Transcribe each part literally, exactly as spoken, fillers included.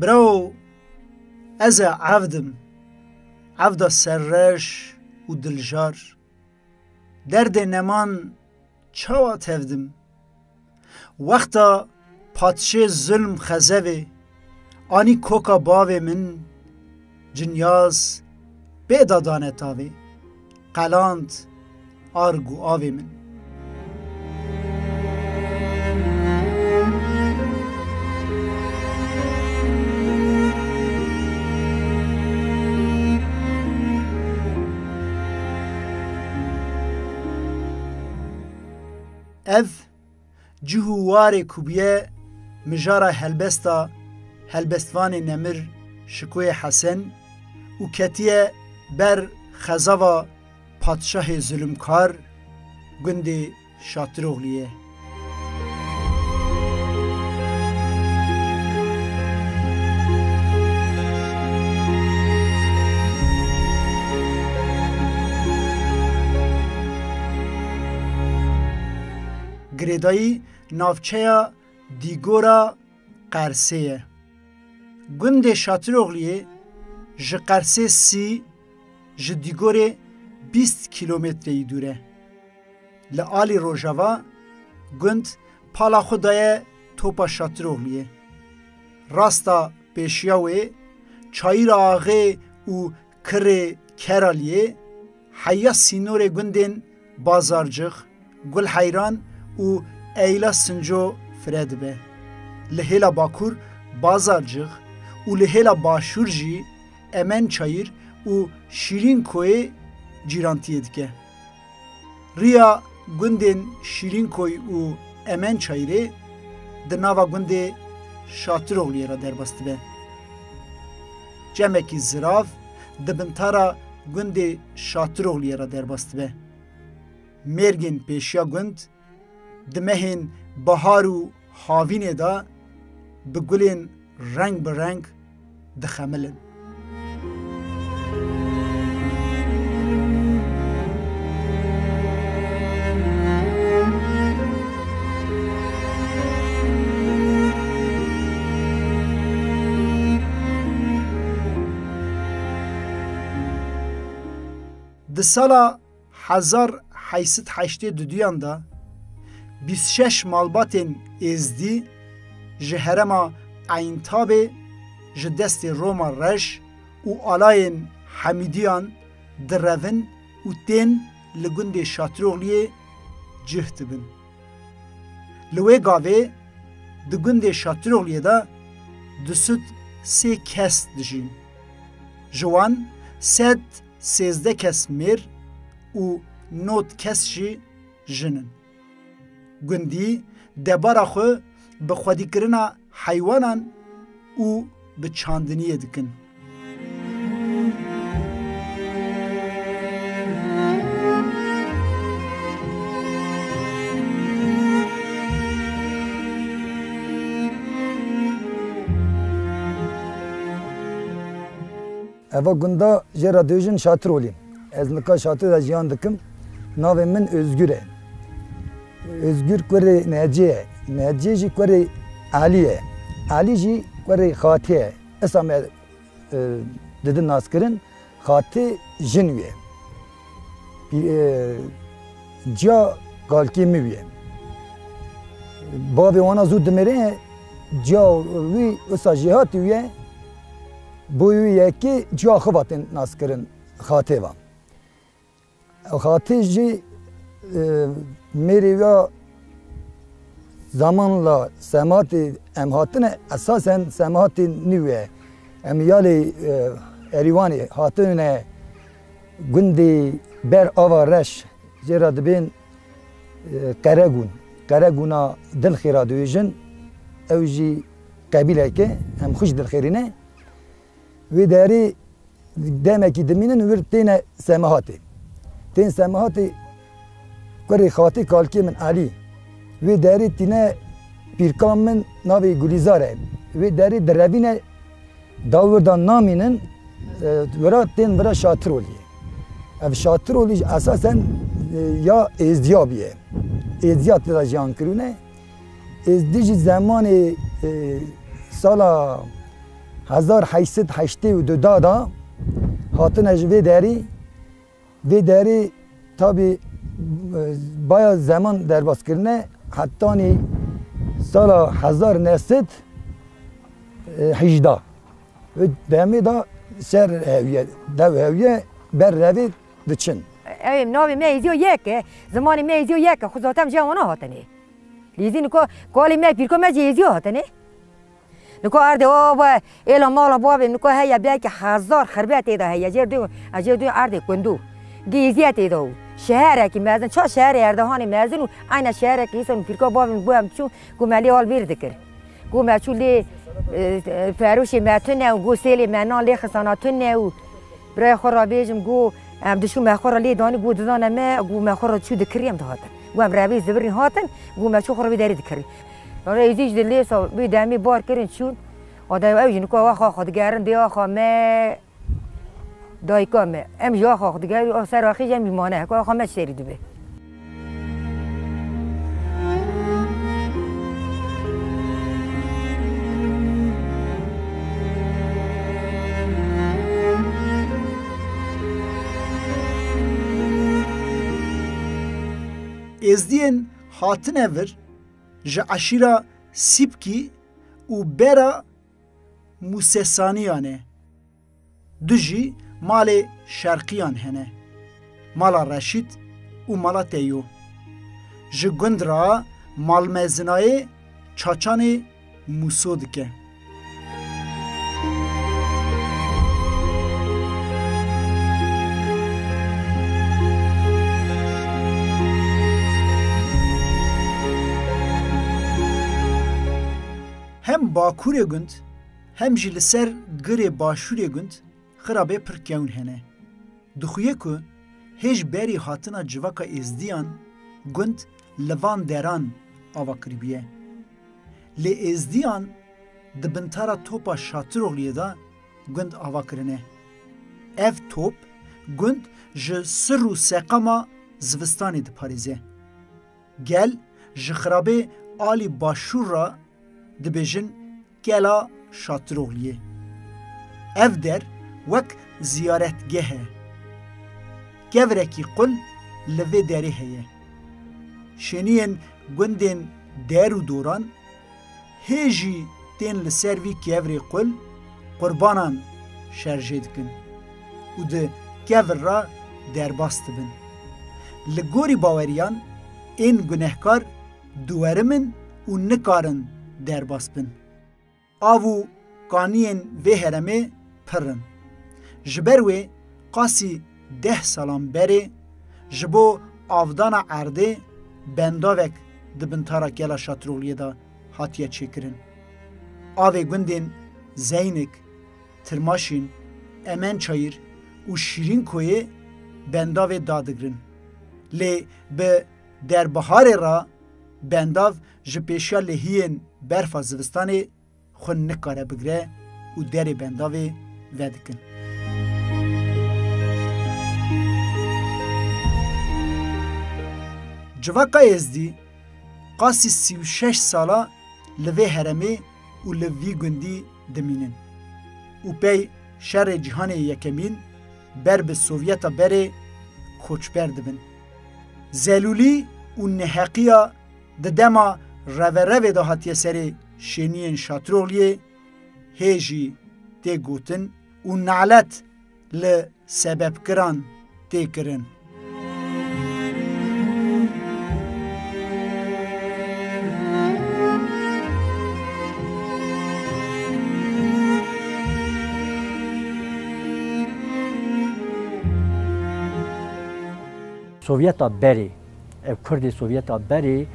Birawo, ez ê evd im, evda serreş û diljar. Derdê neman çawa tevdim? Wexta padşê zulm xezevê, anî koka bavê min, cinyaz bê da dane tavê, qeland arg û avê min. Ev cih û warê ku bûye mijara helbesta helbestvanê nemir Şikoyê Hesen û ketiye ber xezava padşahê zulumkar gundê Şatiroxliyê. Girêdayî navçeya Dîgora Qersê ye. Gundê Şatiroxliyê ji Qersê sî, ji Dîgorê bîst kîlometreyî dûr e. Li alî rojava gund pala xwe daye topa Şatiroxliyê. Rasta pêşiya wê çayîra Axê û kirê Keraliyê heya sînorê gundên Bazarcix, Gulheyran û Eyla Sinco fire dibe. Li hêla bakur Bazarcix û li hêla başûr jî Emençayîr û Şîrînkoyê cîrantiyê dike. Riya gundên Şîrînkoy û Emençayîrê di nava gundê Şatiroxliyê re derbas dibe. Çemekî zirav di bintara gundê Şatiroxliyê re derbas dibe. Mêrgên pêşiya gund di mehên bahar û havînê de bi gulên reng bi reng dixemilin. Di sala hezar heşt sed heştê û duyan de bîst şeş malbatên êzdî ji herêma Eyntabê ji destê Roma reş û alayên Hemîdiyan direvin û tên li gundê Şatiroxliyê cih dibin. Li wê gavê di gundê Şatiroxliyê de du sed sê kes dijîn. Ji wan sed sêzdeh kes mêr û nod kes jî jin in. Gundî debara xwe bi xwedîkirina heywanan û bi çandiniyê dikin. Eva gunda jê re dibêjin Şatirolî. Ez nika Şatirolî de jiyan dikim. Navê min Özgür e. Özgür kurê Necê ye. Necê jî kurê Elî ye. Elî jî kurê Xatê ye. Esa me, e, didin naskirin. Xatê jin wî ye. Pî-, e, ciya kalkê min wî ye. Bavê wana zû dimire, ciya wî wisa jêhatî wî ye. Boyê wî yekê ciya xwe va tên naskirin Xatê va. Xatê jî, e, mêrê wî ya zamanla Semahatê em hatine, esasen Semahatê nî wî ye. Em yalê, e, Erîwanê hatine gundê ber ava reş jê re dibên, e, Qeregûn. Qeregûna Dilxêra dibêjin. Ew jî qebîleke em xwe ji Dilxêrî ne. Wê derê demekî dimînin wir têne Semahatê. Tên Semahatê kurê Xatê kalkê min Elî. Wê derê tîne pîrka min navê Gulîzar e. Wê derê direvîne da wir da namînin, e, wira tên vira Şatiroliyê. Ev Şatirolî jî esasen, e, ya Êzdiya bûye. Êzdiya tê de jiyan kirine. Êzdî jî zemanê, e, sala Hezar heşt sed heştê û du da da hatine ji vê derî. Vê derî tabî, e, baya zeman derbas kirine, hetanî sala hezar neh sed hejda. Wê demê de şer hewiye, dev hewiye, ber revê diçin. Ew navê me êziyo yek e, zimanê me êziyo yek e, xwe zaten ji wana hatine. Lêzî niko kalê me, pîrka me jî êziyo hatine. Niko erdê ava êla mala bavê niko heye, belkî hezar xirbe tê de heye. Jê dû, jê dû erdê kundu. Gêziye tê de û şeherekî mezin, ça şeherê Erdehanê mezin û eyna şeherekî îsan pîrka bavê min bû em çû, ku me lê al vîr dikir. Ku me çû lê, e, e, ferûşê me tune û ku sêlê me nan lê xisana tune û birayê xwe re bêjim ku em dişû me xwe re lê danî ku dizane me ku me xwe re çû dikirî em dihatin. Ku em revî zibirî hatin ku me çû xwe re vê derî dikirî. Yanî êzî ji lê sa vê demê bar kirin çûn. Ade ew jî niko axa xwe digerin dê axa me. Dayika me, em ji axa xwe digerin, ser axê jî em jî mane, heko axa me ji serî dibe. Êzdiyên hatine vir ji eşîra Sîpkî û bera Musesaniyan e. Du jî malê şerqiyan hene. Mala Reşîd û mala Teyo. Ji gund re malmezinayê Çaçanê Muso dike. Hem bakurê gund, hem jî li ser girê başûrê gund xirabê pir kewn hene. Dixuye ku hêj berî hatina civaka Êzdiyan gund li van deran ava kiribûye. Lê Êzdiyan di bintara topa Şatiroxliyê de gund ava kirine. Ev top gund ji sir û seqama zivistanê diparêze. Gel ji xirabê alî başûr re dibêjin Kela Şatiroxliyê. Ev der wek ziyaretgeh e. Kevrekî qul li vê derê heye. Şêniyên gundên der û doran hê jî tên li ser vî kevrê qul qurbanan şerjê dikin û di kevir re derbas dibin. Li gorî baweriyan ên gunehkar diwerim in û nikarin derbas bin. Av û kaniyên vê heremê pir in. Ji ber wê qasî deh salan berê ji bo avdana erdê bendavek di bintara Kela Şatiroliyê de hatiye çêkirin. Avê gundên Zeynik, Tirmaşîn, Emençayîr û Şîrînkoyê bendavê dadigrin. Lê bi derbiharê re bendav ji pêşiya lehiyên berfa zivistanê xwe nikare bigire û derê bendavê vedikin. Civaka Êzdî qasî sî û şeş sala li vê heremê û li vî gundî dimînin û pey Şerê Cîhanê Yekemîn ber bi Sovyeta berê koçber dibin. Zelûlî û neheqiya di dema reverevê de hatiye serê şêniyên Şatiroliyê hê jî tê gotin û nalet li sebebkiran tê kirin. Sovyeta berê, ev Kurdê Sovyeta berê,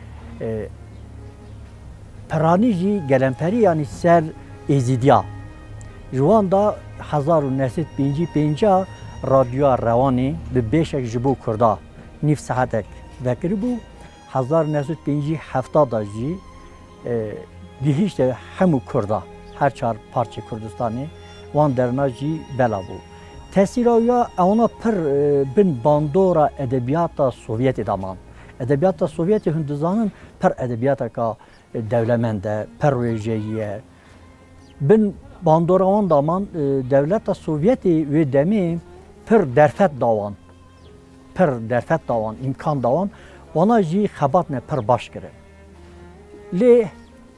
e, piranî jî gelemperî, yanî ser Êzîdiya. Ji wan de hezar û neh sed pêncî pênca radyoya Rewanê bi beşek ji bo Kurda nîv saetek vekiribû. Hezar û neh sed pêncî hefta de jî, e, gihîşte hemû Kurda, her çar parçê Kurdistanê, wan derna jî bela bû. Tesîra wî ya ewana pir, e, bin bandora edebiyata Sovyetê de man. Edebiyata Sovyetê hûn dizanin pir edebiyateka, e, dewlemend e, pir wêjeyî ye. Bin Bandora wan daman, e, dewleta Sovyetê wê demê pir derfet da wan. Pir derfet da wan, îmkan da wan. Wana jî xebatine pir baş kirin. Lê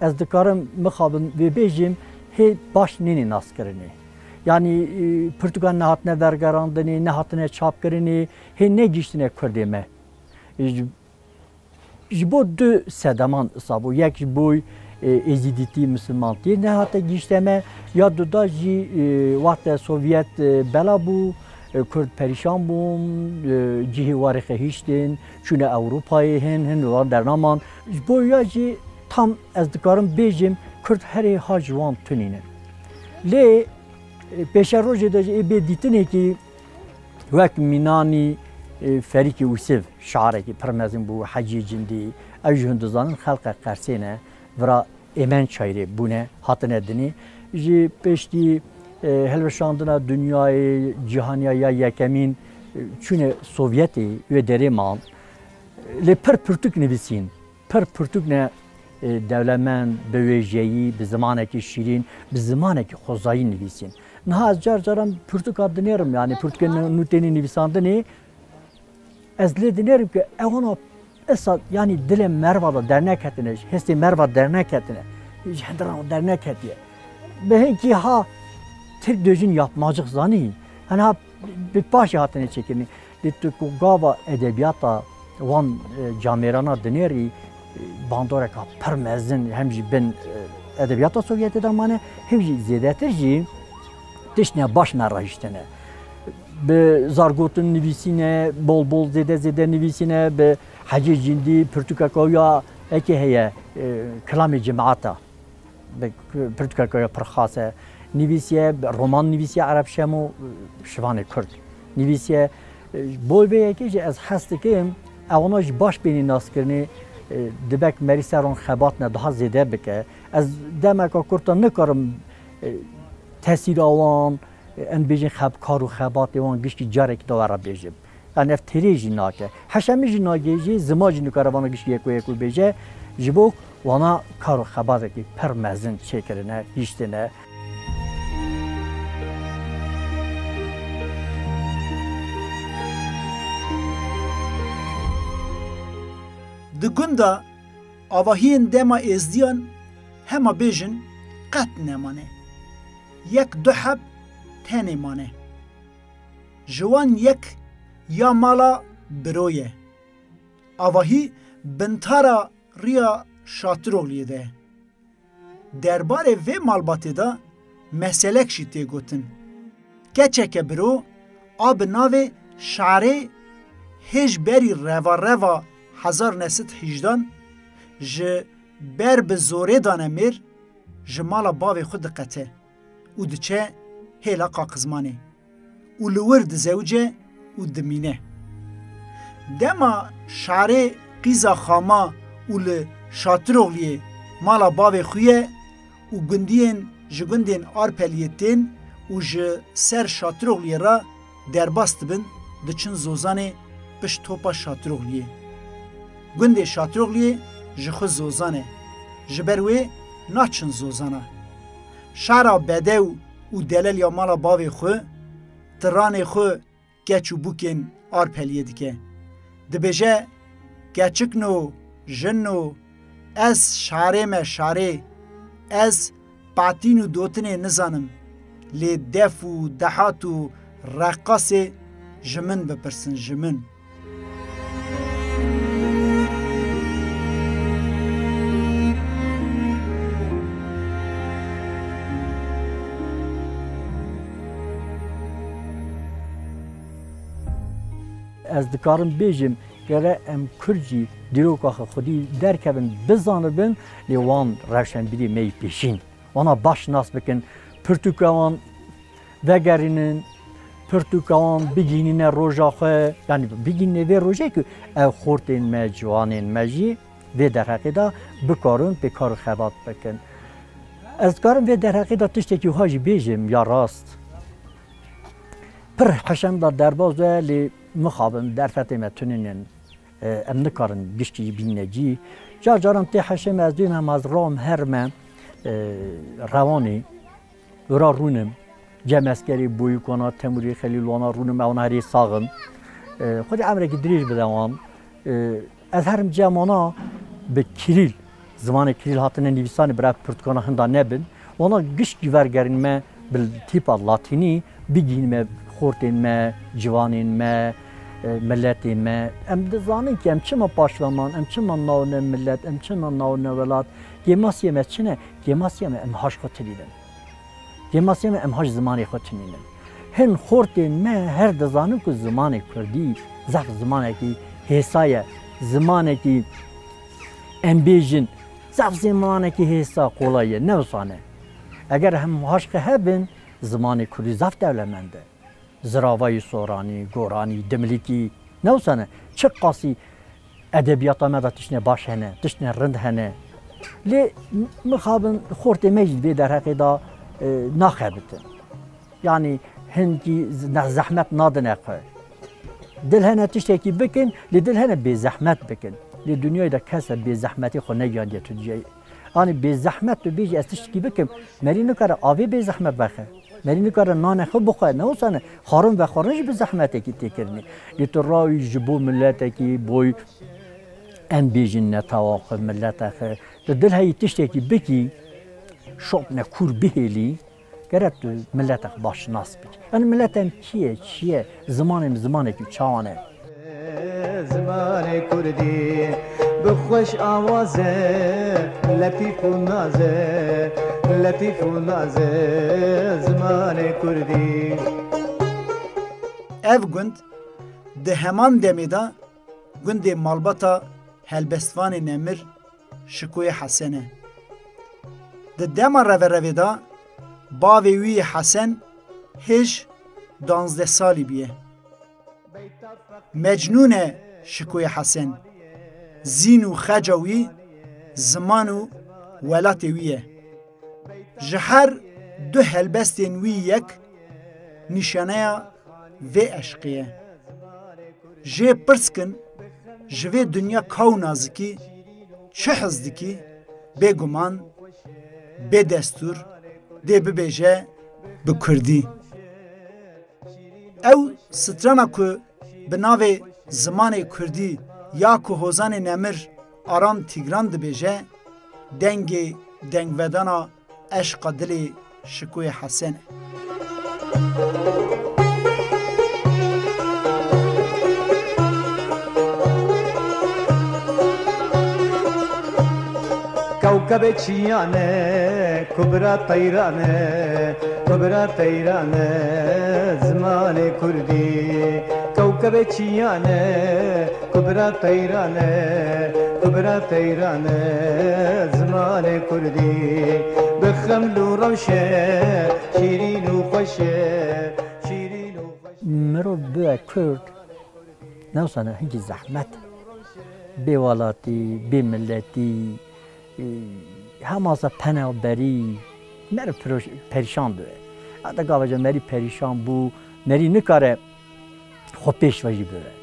ez dikarim mixabin vê bêjim, hê baş nênê naskirinê. Yanî, e, pirtûkan nehatine vergerandinê, nehatine çapkirinê, hê negihiştine Kurdê me. E, ji, ji bo du sedeman isa bû. Yek ji bo, e, êzîdîtî, misilmantiyê nehate gihişte me, ya duda jî, e, wexte Sovyet, e, bela bû, e, Kurd perîşan bûn, e, cihê warê xehiştin, çûne Ewropayê hin, hin li wan dernaman. Ji bo ya jî tam ez dikarim bêjim, Kurd herê ha ji wan tunî ne. Lê, e, pêşerojê de jî ê bê dîtinekî wek Mînanî, e, Ferîkê Ûsiv şarekî pir mezin bû, Hecî Cindî, ew jî hûn dizanin xelqe Qersê ne, vira Êmençayirê bûne, hatine dinê. Ji piştî, e, hilweşandina dinyayê cîhaniya ya yekemîn, e, çûne Sovyetê wê derê man. Lê pir pirtûk nivîsîn. Pir pirtûk ne, e, dewlemend, bi wêjeyî, bi zimanekî şîrîn, bi zimanekî xwezayî nivîsîn. Niha ez car caran pirtûka dinêrim, yanî pirtûkên nû tênê nivîsandinê, ez lê dinêrim ku ewana esa, yanî dilê merva de derneketine, ji hestê merva derneketine, ji hediran derneketiye. Bi hinkî ha Tirk döjün yapmacık zanî, hani ha bi paşê hatine çêkirinî. Lê tu ku gava edebiyata wan, e, camêrana dinêrî, e, bandoreka pir mezin hem jî bin, e, edebiyata Sovyetê de mane, hem jî zêdetir jî tiştine baş me rahiştine. Bi zargotin nivîsîne, bol bol zêde zêde nivîsîne, bi Hecî Cindî pirtûkeka ya ekê heye, e, Kilamê Cemaeta. Bi pirtûkeke ya pir xas e. Nivîsiye, roman nivîsiye Ereb Şemo, Şivanê Kurd. Nivîsiye, bo vê yekê jî ez hes dikim, ewana jî baş bênî naskirinê, e, dibek merî ser wan xebatine daha zêde bike. Ez demeka kurta nikarim, e, tesîra wan, e, em bêjin xeb-, kar û xebatê wan gişkî carekî de we re bêjim. Yanî ev têrê jî nake. Heşemî jî nagihêjî, zima jî nikare vana gişkî yeko yeko bêje. Ji bo wana kar û xebatekî pir mezin çêkirine, hiştine. Di gunda avahiyên dema êzdiyan hema bêjin qet nemane. Yek du heb tenê mane. Ji wan yek ya mala Biro ye. Avahî bintara riya Şatirogliyê de ye. Derbarê vê malbatê de meselek jî tê gotin. Keçeke Biro a bi navê Şarê hêj berî reva reva hezar neh sed hejdan ji ber bi zorê dane mêr, ji mala bavê xwe diqete û diçe hêla Qaqizmanê û li wir dizewice û dimîne. Dema Şarê qîza Xama û li Şatirogliyê mala bavê xwe ye û gundiyên ji gundên Arpeliyê tên û ji ser Şatirogliyê re derbas dibin, diçin Zozanê pişt topa Şatirogliyê. Gundê Şatirogliyê ji xwe Zozan e. Ji ber wê naçin Zozana. Şara bedew û delel ya mala bavê xwe, tiranê xwe keç û bûkên Arpeliyê dike. Dibêje, keçikno, jinno, ez Şarê me Şarê, ez patîn û dotinê nizanim, lê def û dehat û reqasê ji min bipirsin, ji min. Ez dikarim bêjim, gere em Kurd jî dîroka xwe xwedî derkevin, bizanibin, lê wan rewşenbîrê me yî pêşîn. Wana baş nas bikin, pirtûka wan vegerînin, pirtûka wan bigihînîne roja xwe, yanî bigihînîne vê rojê ku ew xortên me, ciwanên me jî vê derheqê de bikarin pê kar û xebat bikin. Ez dikarim vê derheqê de tiştekî wiha jî bêjim, ya rast. Pir heşem da derbas e, lê mixabin derfetê me tunînin. E, em nikarin giştî bînine cî. Car caran tê heşê me, ez duyim hem ez ram her me, e, Rewanî. Ora rûnim, cem eskerê Boyîkana, Temûrê Xelîlwana rûnim, ewana herê sax in. E, Xwedê emrekî dirêj bide wan. E, ez herim cem wana bi kirîl, zimanê kirîl hatine nivîsanê, bira pirtûkana hinda nebin. Wana gişkî vergerîn me bi tîpa latînî, bigihîn me xortên me, ciwanên me, e, miletê me. Em dizanin ki em çima paşve man, em çima navne milet, em çima navne welat. Kêmasiye me çi ne? Kêmasiye me em haş xwe tinînin. Kêmasiye me em haş zimanê xwe tinînin. Hin xortên me her dizanin ku zimanê kurdî zehf zimanekî hêsa ye, zimanekî em bêjin, zehf zimanekî hêsa, qolay ye, ne wisa ne. Eger em haşqe hebin, zimanê kurdî zehf dewlemend e. Ziravayî soranî, goranî, dimilîkî, ne wisa ne. Çiqasî edebiyata me de tiştine baş hene, tiştine rind hene. Lê mixabin xortê me jî di vê derheqê de, e, naxebitin. Yanî hinkî z-, ne-, zehmet nadine xwe. Dil hene tiştekî bikin, lê dil hene bêzehmet bikin. Lê dinyayê de kes e bêzehmetî xwe negihandiye tu diyayê. Yanî bêzehmet tu bêjî ez tiştekî bikim, merî nikare avê bêzehmet vexe. Merî nikare nanê xwe bixwe, ne wisa ne, xwarin vexwarin jî bi zehmetekî tê kirinê. Lê tu rawî ji bo miletekî, boy em bêjin netawa xwe, mileta xwe, tu dil heyî tiştekî bikî, şopne kûr bihêlî, gere tu mileta xwe baş nas bikî. Yanî mileta em kî ye, çi ye, zimanê em zimanekî çawan e? Zimanê kurdî bi xweş awaz e, letîf û naz e, letîf û naz e, zimanê kurdî. Ev gund di heman demê de gundê malbata helbestvanê nemir Şikoyê Hesen e. Di dema reverevê de bavê wî yê Hesen hêj danzdeh salî bûye. Mecnûn e Şikoyê Hesen. Zîn û xeca wî ziman û welatê wî ye. Ji her du helbestên wî yek nîşaneya vê eşqê ye. Jê pirs kin, ji vê dinya ka û nazikî çi hez dikî, bêguman, bê destûr, dê bibêje bi kurdî. Ew strana ku bi navê Zimanê Kurdî ya ku hozanê nemir Aram Tîgran dibêje, dengê dengvedana eşqa dilê Şikoyê Hesen e. Kewkebê çiyan e, kubra teyran e, kubra teyran e, zimanê kurdî. Kewkebê çiyan e, kubra teyran e, kubra teyran e, zimanê kurdî. Bi xeml û rewş e, şîrîn û xweş e, şîrîn û xweş e. Mirov bibe kurd, ne wisa ne, hinkî zehmet. Bê welatî, bê miletî, e, hema ze penaberî, meriv piroş-, perîşan dibe. Heta gava ca merî perîşan bû, merî nikare xwe pêş ve jî bibe.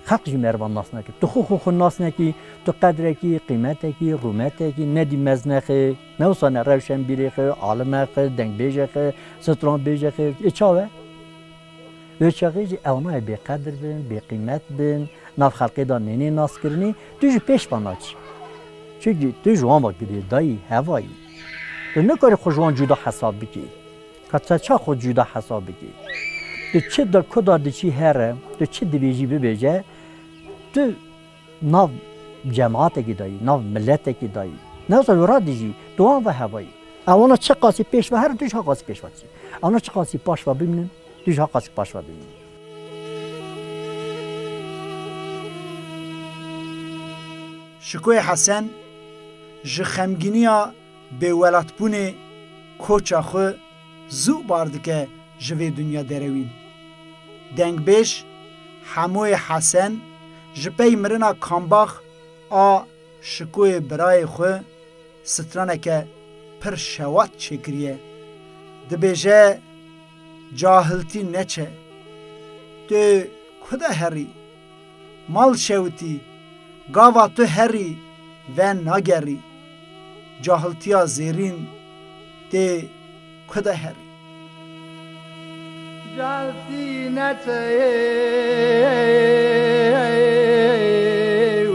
Xelq jî merivan nas neke. Tu xwe, xwe, xwe nas nekî, tu qedrekî, qîmetekî, rûmetekî nedî meznexê, ne wisa ne rewşenbîrê xwe, alime xwe, dengbêje xwe, stranbêje xwe. Ê çawe? Wê çaxê jî ew nayê bêqedir bin, bêqîmet bin, nav xelkê de nênê naskirinî, tu jî pêş ve naçî. Çunkî tu ji wan ve girêdayî, hevayî. Tu nikarî xwe ji wan cuda hesab bikî. Ka te ça xwe cuda hesab bikî? Tu çi de, ku de diçî here, tu çi dibêjî bibêje, tu nav cematekî dayî, nav miletekî dayî. Ne wisa wira dijî, tu wan ve hevayî. Ewana çiqasî pêş ve herin, tu ji ha qasî pêş ve çî. Ewana çiqasî paş ve bimînin, tu ji ha qasî paş ve bimînin. Şikoyê Hesen ji xemgîniya bêwelatbûnê koça xwe zû bar dike ji vê dinya derewîn. Dengbêj Hemoyê Hesen ji pey mirina Kambax a Şikoyê birayê xwe straneke pir şewat çêkiriye. Dibêje, cahiltî neçe. Tu ku de herî? Mal şewitî, gava tu herî venagerî. Cahiltiya zêrîn tê ku de herî. Cahil tî neçeyê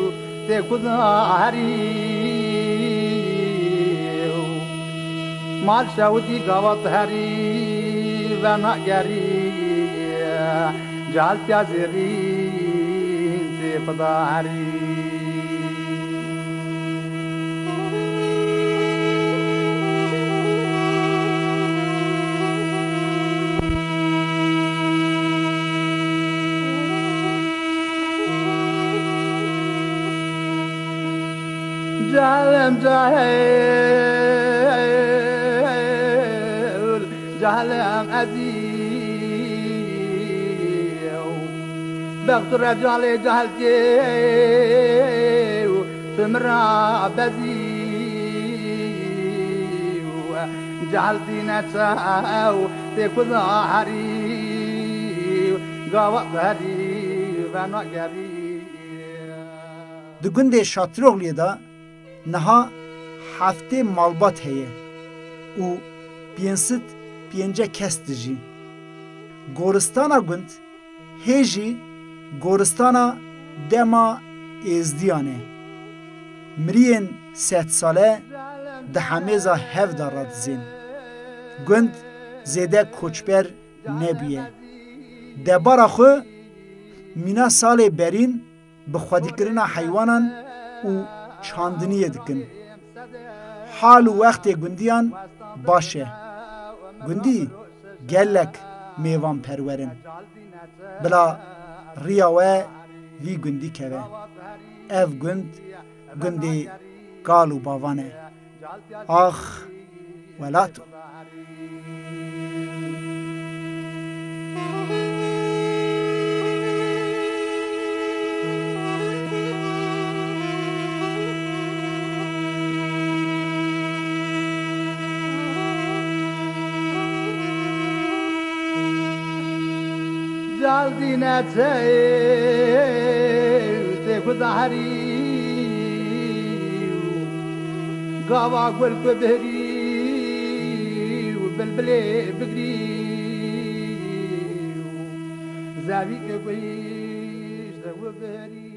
û tê ku zaherî û mal şewitî gavat herî venagerî. Cahil tiya zêrîn tê ku zaherî. Cahil em cahil, cahil em ezî. Bextu re calê cahil tê û tu min ra bezî. Cahil tî neçe ew tê ku zaherî. Gavat herî venagerî. Di gundê Şatirogluê de niha heftê malbat heye û pênc sed pêncî kes dijî. Goristana gund hê jî goristana dema êzdiyan e. Miriyên sedsale di hemêza hev de radizên. Gund zêde koçber nebûye. Debara xwe mîna salê berîn bi xwedîkirina heywanan û çandiniyê dikin. Hal û wextê gundiyan baş e. Gundî gelek mêvanperwer in. Bila riya we vî gundî keve. Ev gund, gundê kal û bavan e. Ax, welato. Cahil tî neçe ew tê ku zaherî. Gava gul ku bihirî û bilbilê bigirî. Zevî ku guhîşt ku bihirî.